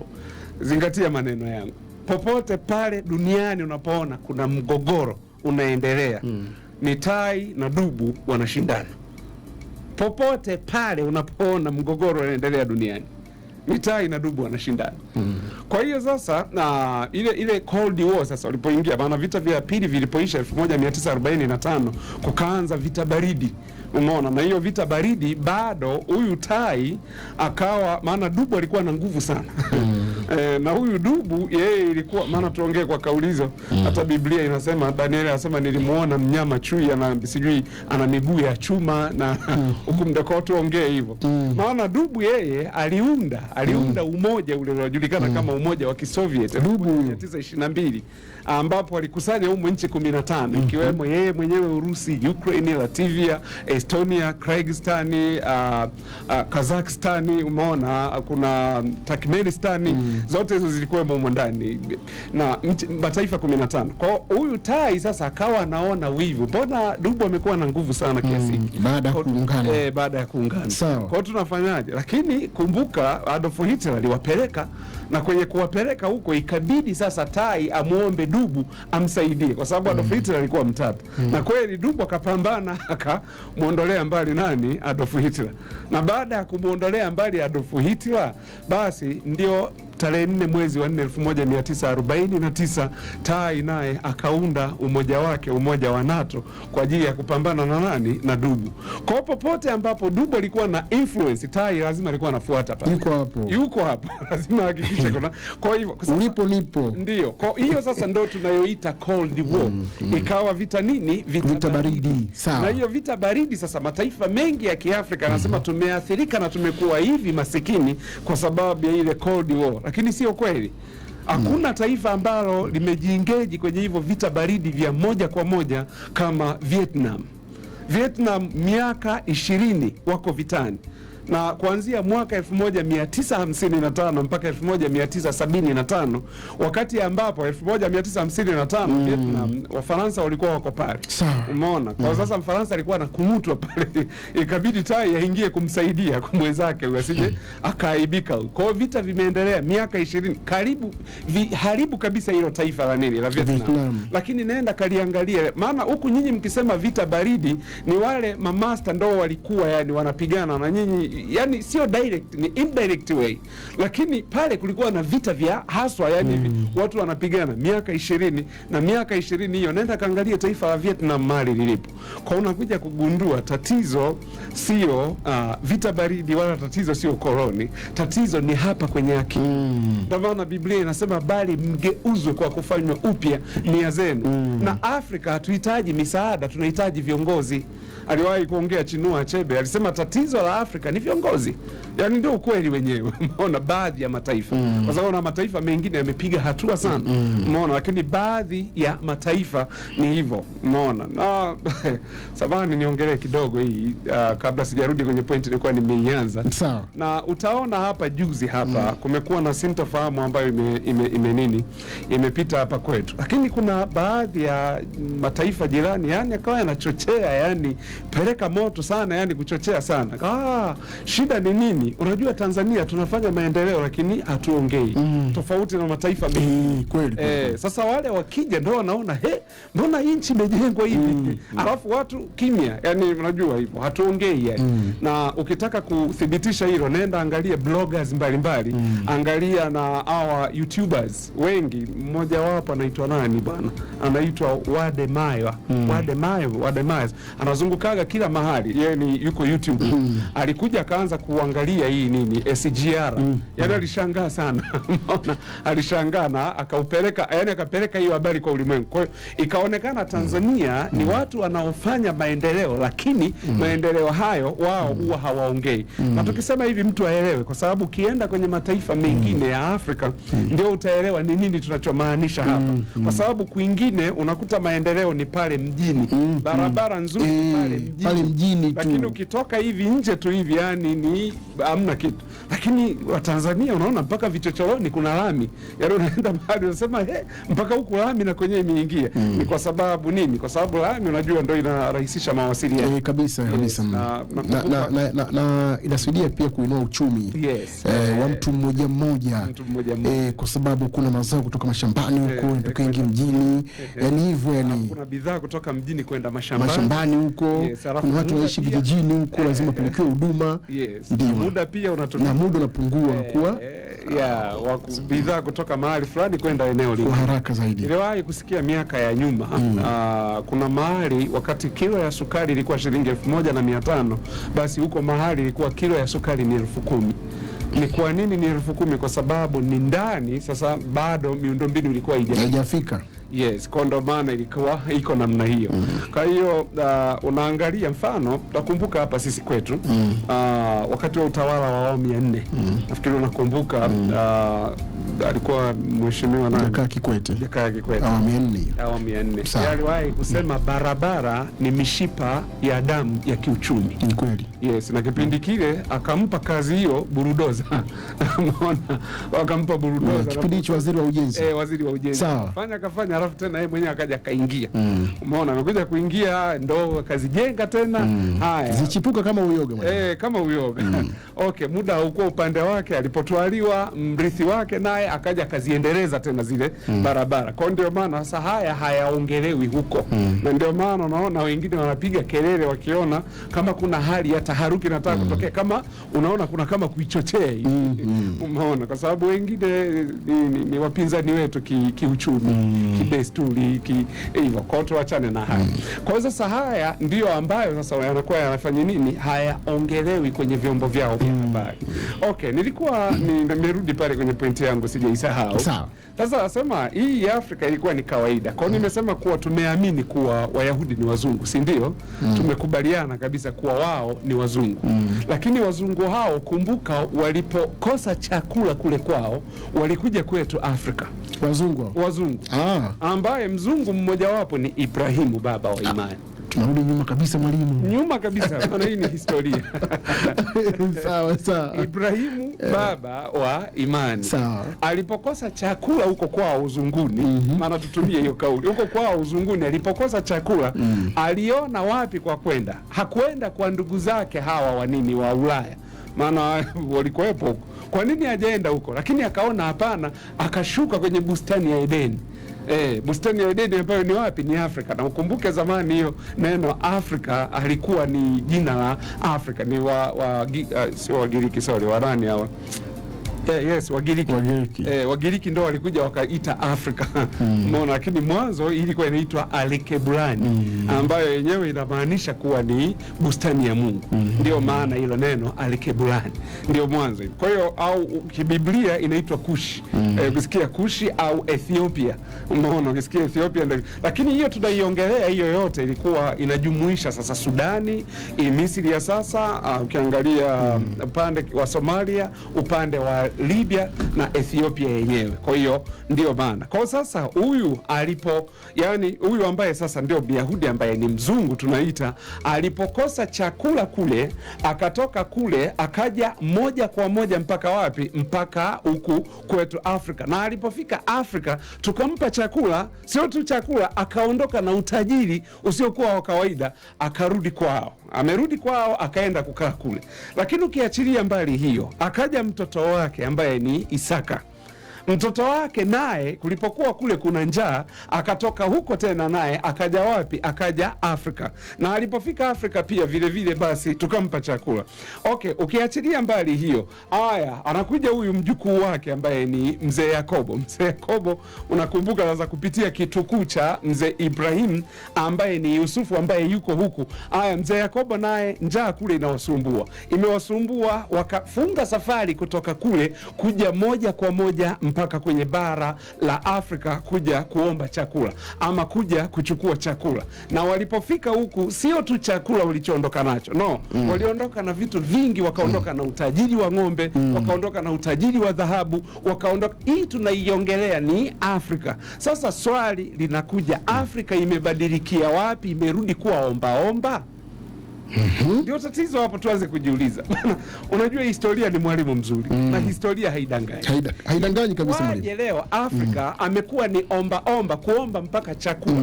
zingatia maneno yangu, popote pale duniani unapoona kuna mgogoro unaendelea ni tai na dubu wanashindana. Popote pale unapoona mgogoro unaendelea duniani ni tai na dubu wanashindana. Kwa hiyo sasa na ile Cold War sasa walipoingia, maana vita vya pili vilipoisha 1945 kukaanza vita baridi, umeona. Na hiyo vita baridi bado huyu tai akawa, maana dubu alikuwa na nguvu sana na huyu dubu yeye ilikuwa, maana tuongee kwa kaulizo, hata Biblia inasema, Danieli anasema nilimuona mnyama chui ana sijui ana miguu ya chuma na huku mdako, tuongee hivyo maana dubu yeye aliunda umoja ule unaojulikana kama umoja wa Kisoviet Dubu huyo. 1922 ambapo alikusanya humo nchi 15 ikiwemo yeye mwenyewe Urusi, Ukraine, Latvia, Estonia, Kyrgyzstan, Kazakhstan, umeona kuna Turkmenistan, zote hizo zilikuwemo humo ndani na mataifa 15. Kwa hiyo huyu tai sasa akawa anaona wivu, mbona dubu amekuwa na nguvu sana kiasi hiki Baada ya kuungana. Baada ya kuungana. Sawa. Kwa hiyo tunafanyaje? Lakini kumbuka Adolf Hitler aliwapeleka, na kwenye kuwapeleka huko ikabidi sasa tai amuombe dubu amsaidie, kwa sababu Adolf Hitler alikuwa mtata. Na kweli dubu akapambana akamwondolea mbali nani? Adolf Hitler. Na baada ya kumwondolea mbali Adolf Hitler, basi ndio tarehe 4 mwezi wa 4 1949 tai naye akaunda umoja wake, umoja wa NATO kwa ajili ya kupambana na nani? Na dubu. Kwa hiyo popote ambapo dubu alikuwa na influence, tai lazima alikuwa anafuata pale. Yuko hapo. Yuko hapo lazima ahakikishe kuna. Kwa hivyo sasa- Ulipo nipo. ndio. Kwa hiyo sasa ndo tunayoita Cold War. Ikawa vita nini? Vita baridi. Sawa. Na hiyo vita baridi sasa, mataifa mengi ya Kiafrika anasema tumeathirika na tumekuwa hivi masikini kwa sababu ya ile Cold War, lakini sio kweli. Hakuna taifa ambalo limejiengage kwenye hivyo vita baridi vya moja kwa moja kama Vietnam. Vietnam miaka 20 wako vitani na kuanzia mwaka 1955 mpaka 1975, wakati ambapo 1955 Vietnam Wafaransa walikuwa wako pale. Sawa. Umeona? Kwa sasa Mfaransa alikuwa anakumutwa pale, ikabidi tai aingie kumsaidia kwa mwenzake huyu asije akaaibika. Kwa hiyo vita vimeendelea miaka 20 karibu haribu kabisa hilo taifa la nini la Vietnam. Vietnam. Lakini nenda kaliangalia, maana huku nyinyi mkisema vita baridi ni wale mamasta ndo walikuwa yani wanapigana na nyinyi, yani sio direct, ni indirect way, lakini pale kulikuwa na vita vya haswa yani watu wanapigana miaka 20 na miaka 20 hiyo, nenda kaangalia taifa la Vietnam mali lilipo. Kwa unakuja kugundua tatizo sio vita baridi wala tatizo sio koloni, tatizo ni hapa kwenye akili. Ndio maana Biblia inasema bali mgeuzwe kwa kufanywa upya nia zenu. Na Afrika hatuhitaji misaada, tunahitaji viongozi. Aliwahi kuongea Chinua Achebe, alisema tatizo la Afrika ni ni viongozi, yani ndio ukweli wenyewe. Umeona baadhi ya mataifa, kwa sababu na mataifa mengine yamepiga hatua sana, umeona, lakini baadhi ya mataifa ni hivyo, umeona. Na samahani niongelee kidogo hii kabla sijarudi kwenye point nilikuwa nimeianza. Sawa. Na utaona hapa juzi hapa kumekuwa na sintofahamu ambayo ime nini imepita hapa kwetu, lakini kuna baadhi ya mataifa jirani yani akawa yanachochea, yani peleka moto sana, yani kuchochea sana. Shida ni nini? Unajua Tanzania tunafanya maendeleo lakini hatuongei, tofauti na mataifa mengine. Kweli, kweli. Sasa wale wakija ndo wanaona he, mbona nchi imejengwa hivi, alafu watu kimya, yani unajua hivyo hatuongei yani. Na ukitaka kuthibitisha hilo, nenda angalia bloggers mbalimbali, angalia na hawa YouTubers wengi. Mmoja wapo anaitwa nani bwana, anaitwa Wade Mayo, Wade Mayo, Wade Mayo anazungukaga kila mahali, yeye ni yuko YouTube. Alikuja akaanza kuangalia hii nini SGR, yani alishangaa sana umeona, alishangaa na akaupeleka, yani akapeleka hiyo habari kwa ulimwengu. Kwa hiyo ikaonekana Tanzania ni watu wanaofanya maendeleo, lakini maendeleo hayo wao huwa hawaongei. Na tukisema hivi mtu aelewe, kwa sababu ukienda kwenye mataifa mengine ya Afrika ndio utaelewa ni nini tunachomaanisha hapa, kwa sababu kwingine unakuta maendeleo ni pale mjini, barabara nzuri pale mjini, pale mjini tu. Lakini ukitoka hivi nje tu hivi yani ni hamna kitu. Lakini Watanzania unaona mpaka vichochoroni kuna lami, yaani unaenda mahali unasema he, mpaka huku lami na kwenyewe imeingia. Ni kwa sababu nini? Kwa sababu lami unajua ndio inarahisisha mawasiliano. Kabisa kabisa. Na Na inasaidia pia kuinua uchumi wa mtu mmoja mmoja, Mtu mmoja mmoja. Kwa sababu kuna mazao kutoka mashambani huko yanatoka ingi mjini, yani hivyo yani Kuna bidhaa kutoka mjini kwenda mashambani. mashambani huko, Yes, alafu kuna watu muda wanaishi pia- vijijini huko, lazima wapelekewe huduma. Yes. Ndio. Muda pia unatumika. Na muda unapungua unakuwa Bidhaa kutoka mahali fulani kwenda eneo kwa lingine. haraka zaidi. Niliwahi kusikia miaka ya nyuma kuna mahali wakati kilo ya sukari ilikuwa shilingi 1500, basi huko mahali ilikuwa kilo ya sukari ni 10,000. Ni kwa nini ni 10,000? Kwa sababu ni ndani, sasa bado miundombinu ilikuwa Haijafika. Yes, kwa ndo maana ilikuwa iko namna hiyo. Kwa hiyo unaangalia mfano, utakumbuka hapa sisi kwetu wakati wa utawala wa awamu ya nne, nafikiri unakumbuka alikuwa mheshimiwa nani? Jakaya Kikwete, Jakaya Kikwete, awamu ya nne hiyo. awamu ya nne. Sawa. Yeye aliwahi kusema barabara ni mishipa ya damu ya kiuchumi. Ni kweli. Yes, na kipindi kile akampa kazi hiyo burudoza. Umeona, wakampa burudoza Kipindi hicho waziri wa ujenzi. Waziri wa ujenzi. Sawa. Fanya akafanya, alafu tena yeye mwenyewe akaja akaingia. Umeona, amekuja kuingia ndo akazijenga tena. Haya. Zichipuka kama uyoga mwana. Kama uyoga. Okay, muda haukuwa upande wake, alipotwaliwa mrithi wake naye akaja akaziendeleza tena zile barabara. Kwa ndio maana sasa haya hayaongelewi huko. Na ndio maana unaona wengine wanapiga kelele wakiona kama kuna hali ya taharuki inataka kutokea, kama unaona kuna kama kuichochea hivi. Umeona, kwa sababu wengine ni wapinzani wetu kiuchumi, kidesturi, hivyo. Kwa hiyo tuachane na haya. Kwa hiyo sasa haya ndiyo ambayo sasa yanakuwa yanafanya nini, hayaongelewi kwenye vyombo vyao vya habari. Okay, nilikuwa nimerudi pale kwenye pointi yangu sijaisahau. Sawa. Sasa nasema hii ya Afrika ilikuwa ni kawaida. Kwa hiyo nimesema kuwa tumeamini kuwa Wayahudi ni wazungu, si ndio? Tumekubaliana kabisa kuwa wao ni wazungu. Lakini wazungu hao, kumbuka, walipokosa chakula kule kwao, walikuja kwetu Afrika. Wazungu hao. Wazungu. Ambaye mzungu mmojawapo ni Ibrahimu, baba wa imani. Tunarudi nyuma kabisa mwalimu. Nyuma kabisa, maana hii ni historia. Sawa sawa. Ibrahimu baba wa imani. Sawa. Alipokosa chakula huko kwao uzunguni, maana tutumie hiyo kauli, huko kwao uzunguni alipokosa chakula aliona wapi kwa kwenda? Hakuenda kwa ndugu zake hawa wa nini wa Ulaya, maana walikuwepo huko. Kwa nini hajaenda huko? Lakini akaona hapana, akashuka kwenye bustani ya Edeni. Bustani ya Edeni ambayo ni wapi? Ni Afrika. Na ukumbuke zamani hiyo neno Afrika alikuwa ni jina la Afrika, ni sio Wagiriki, sorry, Warani hawa. Yes, Wagiriki. Wagiriki. Wagiriki ndo walikuja wakaita Afrika. Umeona, lakini mwanzo ilikuwa inaitwa Alkeburani ambayo yenyewe inamaanisha kuwa ni bustani ya Mungu. Ndio maana hilo neno Alkeburani ndio mwanzo. Kwa hiyo au kibiblia inaitwa Kushi. Ukisikia Kushi au Ethiopia, umeona, ukisikia Ethiopia ndio. Lakini hiyo tunaiongelea hiyo yote ilikuwa inajumuisha sasa Sudani, Misri ya sasa, ukiangalia upande wa Somalia, upande wa Libya na Ethiopia yenyewe. Kwa hiyo ndio maana. Kwa sasa huyu alipo, yani huyu ambaye sasa ndio Myahudi ambaye ni mzungu tunaita, alipokosa chakula kule, akatoka kule akaja moja kwa moja mpaka wapi? Mpaka huku kwetu Afrika. Na alipofika Afrika tukampa chakula, sio tu chakula, akaondoka na utajiri usiokuwa wa kawaida, akarudi kwao. Amerudi kwao akaenda kukaa kule. Lakini ukiachilia mbali hiyo, akaja mtoto wake ambaye ni Isaka. Mtoto wake naye kulipokuwa kule kuna njaa, akatoka huko tena naye akaja wapi? Akaja Afrika. Na alipofika Afrika pia vile vile basi tukampa chakula. Okay, ukiachilia mbali hiyo, aya, anakuja huyu mjukuu wake ambaye ni mzee Yakobo. Mzee Yakobo unakumbuka sasa kupitia kitukuu cha mzee Ibrahim ambaye ni Yusufu ambaye yuko huku. Aya, mzee Yakobo naye njaa kule inawasumbua, imewasumbua, wakafunga safari kutoka kule kuja moja kwa moja mpaka kwenye bara la Afrika kuja kuomba chakula ama kuja kuchukua chakula. Na walipofika huku, sio tu chakula walichoondoka nacho, no, waliondoka na vitu vingi, wakaondoka na utajiri wa ng'ombe, wakaondoka na utajiri wa dhahabu, wakaondoka. Hii tunaiongelea ni Afrika. Sasa swali linakuja, Afrika imebadilikia wapi? Imerudi kuwa ombaomba? Ndio tatizo hapo, tuanze kujiuliza. Unajua historia ni mwalimu mzuri na historia haidanganyi. Haidanganyi kabisa mwalimu. Waje leo Afrika amekuwa ni omba omba, kuomba mpaka chakula.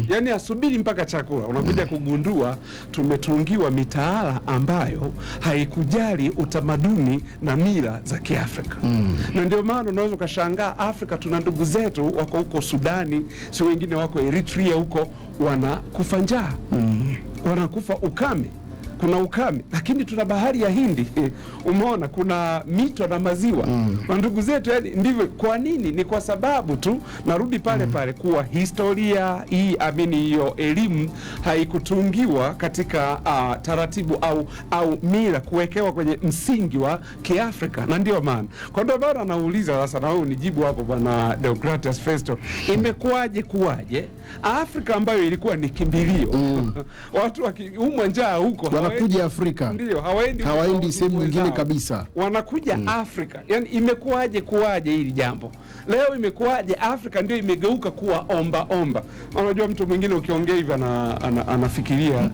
Yani asubiri mpaka chakula. Unakuja kugundua tumetungiwa mitaala ambayo haikujali utamaduni na mila za Kiafrika. Na ndio maana unaweza ukashangaa Afrika tuna ndugu zetu wako huko Sudani, si wengine wako Eritrea huko, wanakufa njaa, wanakufa ukame, kuna ukame, lakini tuna bahari ya Hindi umeona, kuna mito na maziwa na ndugu zetu, yani ndivyo. Kwa nini? Ni kwa sababu tu narudi pale pale kuwa historia hii, amini, hiyo elimu haikutungiwa katika taratibu au mila kuwekewa kwenye msingi wa Kiafrika, na ndio maana kwa ndio maana anauliza sasa, na wewe unijibu hapo bwana Deogratias Festo, imekuwaje kuwaje Afrika ambayo ilikuwa ni kimbilio watu wakiumwa njaa huko Wanakuja Afrika. ndio hawaendi Hawaendi huko sehemu nyingine wenzao. kabisa. Wanakuja Afrika. Yani imekuwaje kuwaje hili jambo leo, imekuwaje Afrika ndio imegeuka kuwa omba omba? Unajua mtu mwingine ukiongea hivi anafikiria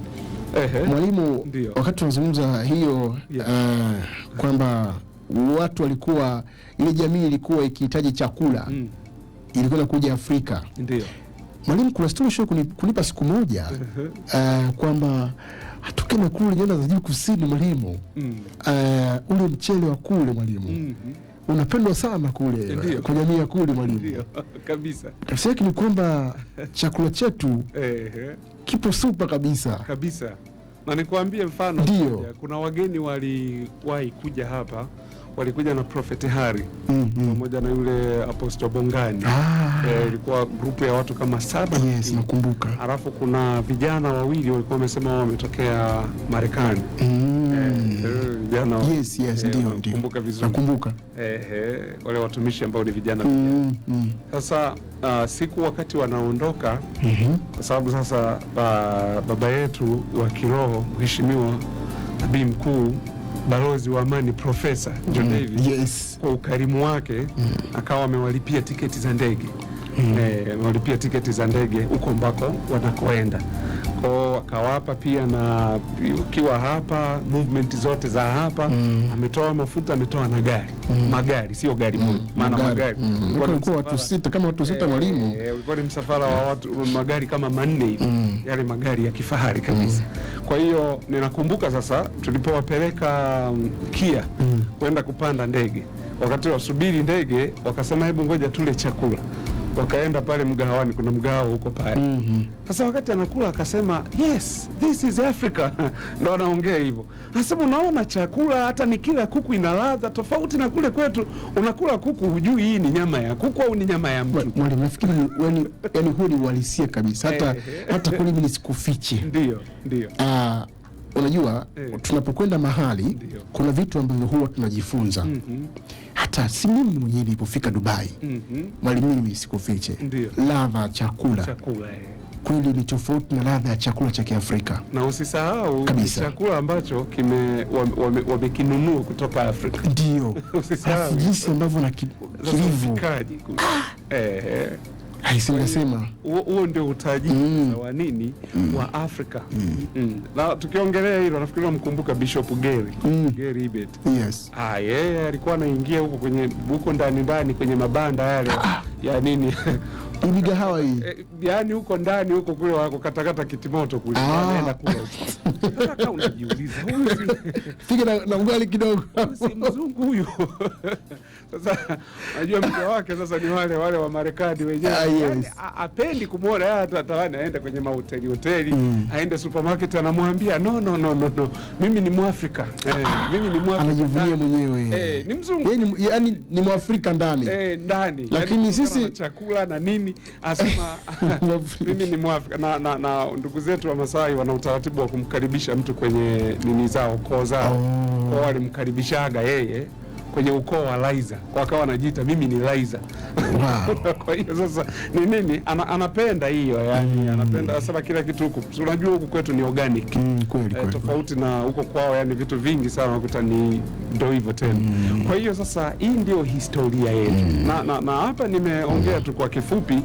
ehe, Mwalimu, Ndio. wakati tunazungumza hiyo kwamba watu walikuwa, ile jamii ilikuwa ikihitaji chakula ilikuwa inakuja Afrika. ndio Mwalimu, kuna stori ushawahi kunipa siku moja kwamba tukienda kule nyanda za juu kusini, mwalimu, ule mchele wa kule mwalimu unapendwa sana kule Ndio. kwa jamii ya kule mwalimu. ndio kabisa, Tafsiri yake ni kwamba chakula chetu ehe, kipo supa kabisa. kabisa. Na nikwambie mfano Ndio. mmoja, kuna wageni waliwahi kuja hapa, walikuja na Prophet Hari pamoja na yule Apostle Bongani. Ilikuwa grupu ya watu kama saba Yes, nakumbuka. Alafu kuna vijana wawili walikuwa wamesema wao wametokea Marekani. Vijana Yes, yes, ndio, ndio. nakumbuka vizuri. Nakumbuka. Wale watumishi ambao ni vijana. Sasa siku wakati wanaondoka, kwa sababu sasa baba yetu wa kiroho Mheshimiwa Nabii Mkuu Balozi wa Amani Profesa John Davis Yes. kwa ukarimu wake akawa amewalipia tiketi za ndege amewalipia tiketi za ndege huko ambako wanakoenda kwao, akawapa pia na ukiwa hapa movement zote za hapa ametoa mafuta, ametoa na gari magari, sio gari moja, maana magari Ulikuwa ni Walikuwa watu msafara. sita, kama watu sita mwalimu. Ulikuwa ni msafara wa watu magari kama manne hivi, yale magari ya kifahari kabisa. Kwa hiyo ninakumbuka sasa tulipowapeleka Kia kwenda kupanda ndege, wakati wasubiri ndege wakasema hebu ngoja tule chakula. Wakaenda pale mgahawani, kuna mgahawa huko pale. Sasa wakati anakula akasema, yes, this is Africa. Ndo anaongea hivyo, anasema unaona, chakula hata nikila kuku ina ladha tofauti na kule kwetu. Unakula kuku hujui hii ni nyama ya kuku au ni nyama ya mtu. Mwalimu, nafikiri yani huu ni uhalisia kabisa, hata kweli mimi nisikufiche. Ndio, ndio. Unajua tunapokwenda mahali kuna vitu ambavyo huwa tunajifunza. Hata si mimi mwenyewe nilipofika Dubai, mwalimu, mimi sikufiche, ladha ya chakula Chakula kweli ni tofauti na ladha ya chakula cha Kiafrika. Na usisahau ni Kabisa. chakula ambacho kime wamekinunua kutoka Afrika. Ndio. Usisahau. Alafu jinsi ambavyo na Sasa kilivyo upikaji kule. Aisingesema Huo ndio utajiri wa nini wa Afrika. Na tukiongelea hilo nafikiri unamkumbuka Bishop Gary, Gary Ibet. Yes. Ah, yeye alikuwa anaingia huko kwenye huko ndani ndani kwenye mabanda yale ya nini Hii migahawa hii. Yaani huko ndani huko kule wako katakata kitimoto kule anaenda kula huko. Sasa kama unajiuliza huyu Fika na ugali kidogo. si mzungu huyu. Sasa najua mke wake sasa ni wale wale wa Marekani wenyewe. Ah, yes. Yaani, apendi kumwona yeye, hata atamani aende kwenye mahoteli hoteli, aende supermarket, anamwambia no, no, no, no, no. Mimi ni Mwafrika. Mimi ni Mwafrika. Anajivunia mwenyewe. Ni mzungu. Yeye ni, yaani ni Mwafrika ndani. Ndani. Lakini Yaani, sisi- kutokana na chakula na nini asema Mwafrika. mimi ni Mwafrika na ndugu zetu wa Masai wana utaratibu wa kumkaribisha mtu kwenye nini zao, koo zao. Kwa walimkaribishaga yeye kwenye ukoo wa Laiza, kwa akawa anajiita mimi ni Laiza. Wow. Kwa hiyo sasa ni nini anapenda hiyo yani, anapenda asema kila kitu huku. Si unajua huku kwetu ni organic. Kweli, kweli. Tofauti na huko kwao, yani vitu vingi sana unakuta ni ndo hivyo tena. Kwa hiyo sasa hii ndio historia yetu na hapa nimeongea tu kwa kifupi,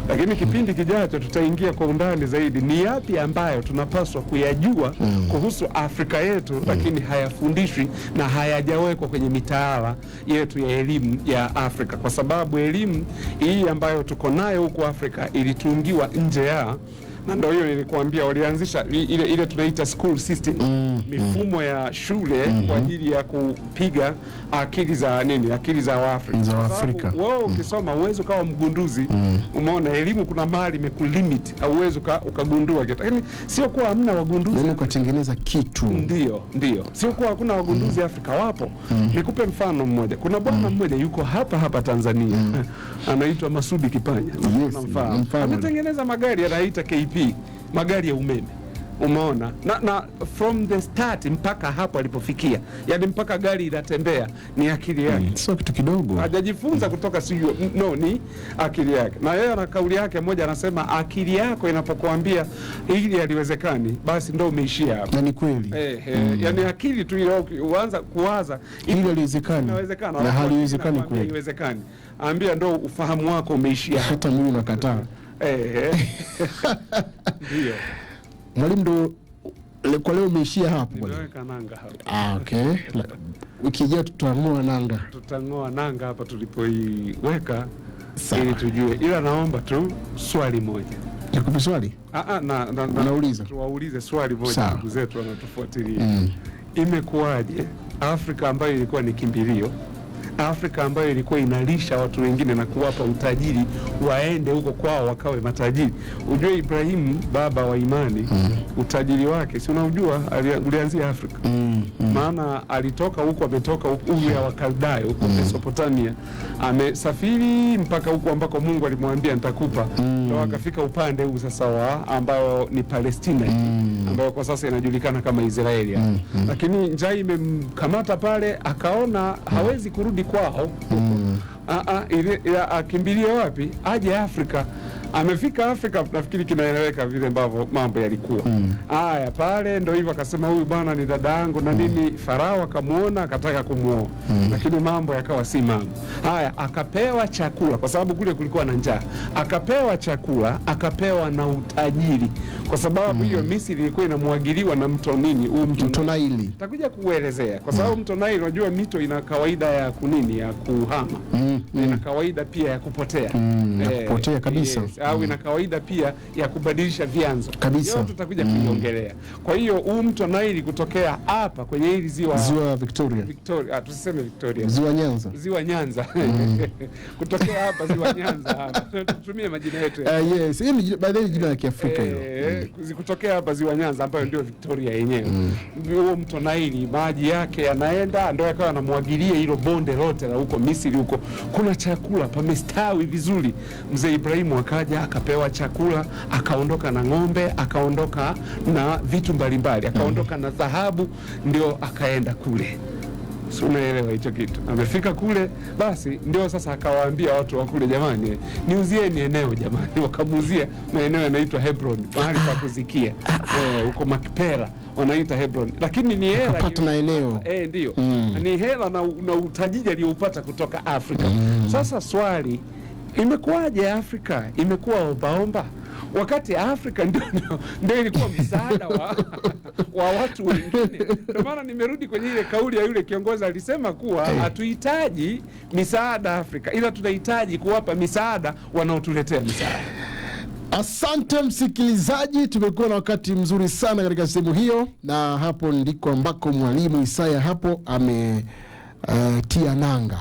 lakini kipindi kijacho tutaingia kwa undani zaidi, ni yapi ambayo tunapaswa kuyajua kuhusu Afrika yetu, lakini hayafundishwi na hayajawekwa kwenye mitaala yetu ya elimu ya Afrika, kwa sababu elimu hii ambayo tuko nayo huku Afrika ilitungiwa nje ya na ndio hiyo nilikuambia walianzisha ile tunaita school system, mifumo ya shule kwa ajili ya kupiga akili za nini, akili za Waafrika. Za Kwa sababu Waafrika. wewe ukisoma uwezi ukawa mgunduzi. Umeona, elimu kuna mahali imekulimit, hauwezi ukagundua kitu, lakini sio kuwa hamna wagunduzi. Yaani ukatengeneza kitu. Ndio, ndio, sio kuwa hakuna wagunduzi Afrika, wapo. Nikupe mfano mmoja. Kuna bwana mmoja yuko hapa hapa Tanzania anaitwa Masudi Kipanya. Yes, Unamfahamu? namfahamu. Ametengeneza magari yanaita KP, magari ya umeme. Umeona, na from the start mpaka hapo alipofikia, yani mpaka gari inatembea ni akili yake. Sio kitu kidogo. Hajajifunza kutoka sijui, no, ni akili yake. Na yeye ana kauli yake moja, anasema akili yako inapokuambia hili haliwezekani, basi ndo umeishia hapo. Na ni kweli. Yani akili tu ile uanza kuwaza Hili haliwezekani. inawezekana, Na haliwezekani inakwambia kweli. haiwezekani, ambia ndo ufahamu wako umeishia hapo. Hata mimi nakataa. Ndio Mwalimu, ndo kwa leo umeishia hapo mwalimu. nimeweka nanga hapo. Ah, okay. Wiki ijayo tutang'oa nanga. Tutang'oa nanga hapa tulipoiweka Sawa. ili tujue, ila naomba tu swali moja. Nikupe swali? Unauliza. Tuwaulize swali moja Sawa. ndugu zetu wanatufuatilia. Imekuwaje Afrika ambayo ilikuwa ni kimbilio, Afrika ambayo ilikuwa inalisha watu wengine na kuwapa utajiri waende huko kwao wakawe matajiri. Ujue Ibrahimu baba wa imani, utajiri wake si unaujua, ulianzia Afrika. Maana alitoka huko, ametoka huko Uru ya Wakaldayo huko Mesopotamia, amesafiri mpaka huko ambako Mungu alimwambia nitakupa, ndo akafika upande huu sasa wa ambayo ni Palestina ambayo kwa sasa inajulikana kama Israeli hapa. Lakini njaa imemkamata pale, akaona hawezi kurudi kwao akimbilie wapi? Aje Afrika. Amefika Afrika, nafikiri kinaeleweka vile ambavyo mambo yalikuwa. Haya, pale ndo hivyo, akasema huyu bwana ni dada yangu na nini. Farao akamuona akataka kumuoa, lakini mambo yakawa si mambo. Haya, akapewa chakula kwa sababu kule kulikuwa na njaa, akapewa chakula, akapewa na utajiri, kwa sababu hiyo Misri ilikuwa inamwagiliwa na mto nini, huu mto Mto Naili. takuja kuelezea kwa sababu mto Nile, unajua mito ina kawaida ya kunini, ya kuhama na ina kawaida pia ya kupotea Ya kupotea kabisa. Yes. Yes, au ina kawaida pia ya kubadilisha vyanzo Kabisa. Yote tutakuja kuiongelea. Kwa hiyo huu mto Naili kutokea hapa kwenye hili ziwa Ziwa Victoria, Victoria, tusiseme Victoria, ziwa Nyanza. ziwa Nyanza kutokea hapa ziwa Nyanza hapa tutumie majina yetu ya Yes, hii ni by the way jina la Kiafrika hilo. Kutokea hapa ziwa Nyanza ambayo ndio Victoria yenyewe, huo mto Naili maji yake yanaenda ndio yakawa yanamwagilia hilo bonde lote la huko Misri. Huko kuna chakula pamestawi vizuri. Mzee Ibrahimu akaja akapewa chakula, akaondoka na ng'ombe, akaondoka na vitu mbalimbali, akaondoka na dhahabu, ndio akaenda kule. Si unaelewa hicho kitu? Amefika kule, basi ndio sasa akawaambia watu wa kule, jamani, niuzieni eneo jamani. Wakamuuzia maeneo yanaitwa Hebron, mahali pa kuzikia huko Makpela wanaita Hebron, lakini ni hela Akapata na eneo. Ndio ni hela na utajiri aliyoupata kutoka Afrika. Sasa swali, imekuwaje Afrika imekuwa ombaomba wakati Afrika ndio ilikuwa msaada wa watu wengine? Ndio maana nimerudi kwenye ile kauli ya yule kiongozi alisema kuwa hatuhitaji misaada Afrika, ila tunahitaji kuwapa misaada wanaotuletea misaada. Asante msikilizaji, tumekuwa na wakati mzuri sana katika sehemu hiyo, na hapo ndiko ambako mwalimu Isaya hapo ametia nanga.